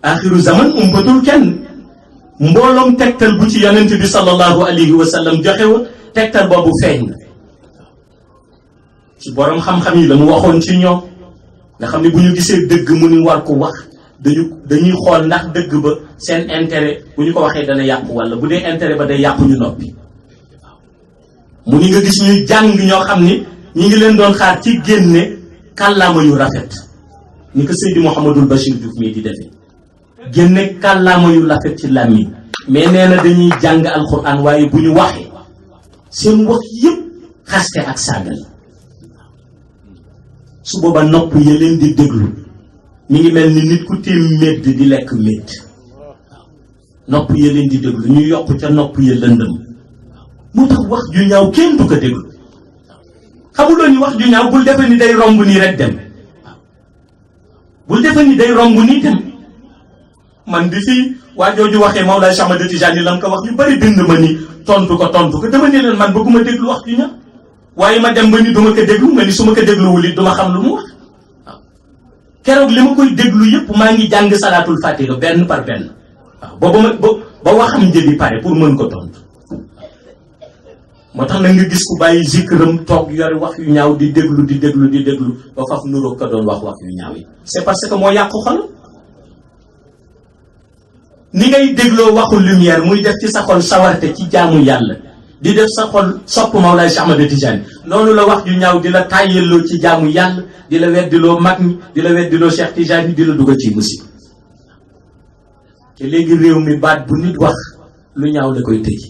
axiru zaman umpatul kenn mbooloom tegtal bu ci yonent bi sallallahu alayhi wa sallam joxe woon tegtal boobu feeñ na ci borom xam-xam yi la mu waxoon ci ñoom nga xam ne bu ñu gisee dëgg mu ni war ko wax dañuy xool ndax dëgg ba seen intérêt bu ñu ko waxee dana yàqu walla bu dee intérêt ba day yàqu ñu noppi mu ni nga gis ñuy jàng ñoo xam ni ñi ngi leen doon xaar ci génne kàllaama yu rafet ni ko Seydi Mouhamadul Bachir Diouf mii di defee génne kàllaama yu rafet ci làmmiñ mais nee na dañuy jàng alxuraan waaye bu ñu waxee seen wax yëpp xaste ak saaga la su booba nopp ya leen di déglu mi ngi mel ni nit ku tiim médd di lekk médd nopp ya leen di déglu ñu yokk ca nopp ya lëndëm moo tax wax ju ñaaw kenn du ko déglu xamuloo ni wax ju ñaaw bul defe ni day romb nii rek dem bul defe ni day romb nii dem man bi fii waa jooju waxee Mawlaay Cheikh Ahmad Tijaani la ko wax ñu bari bind ma ni tontu ko dama ne leen man bëgguma déglu wax ju ñaaw waaye ma dem ba ni duma ko déglu ma ni su ma ko dégluwul it duma xam lu mu wax waaw keroog li ma koy déglu yëpp maa ngi jàng salaatul fatiha benn par benn waaw ba waxam njëbi pare pour mën ko tontu moo tax nag nga gis ku bàyyi zikram toog yore wax yu ñaaw di déglu ba faf nuróo ko doon wax yu ñaaw yi c'est parce que moo yàq xol ni ngay dégloo waxu lumière muy def ci sa xol sawarte ci jaamu yàlla di def sa xol sopp Mawlaay Cheikh Ahmad Tijaani noonu la wax yu ñaaw di la tàyyelloo ci jaamu yàlla di la weddiloo mag ñi di la weddiloo Cheikh Tijaani di la dugal ci musiba te léegi réew mi baat bu nit wax lu ñaaw la koy tëj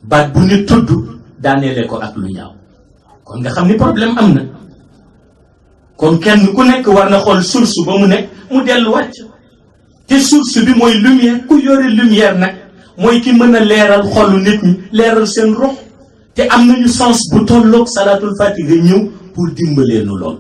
baat bu nit tudd daaneele ko ak lu ñaaw kon nga xam ni problème am na kon kenn ku nekk war na xool source ba mu nekk mu dellu wàcc te source bi mooy lumière ku yore lumière nag mooy ki mën a leeral xolu nit ñi leeral seen rox te am nañu sens bu tolloog salaatul fatiha ñëw pour dimbalee nu lool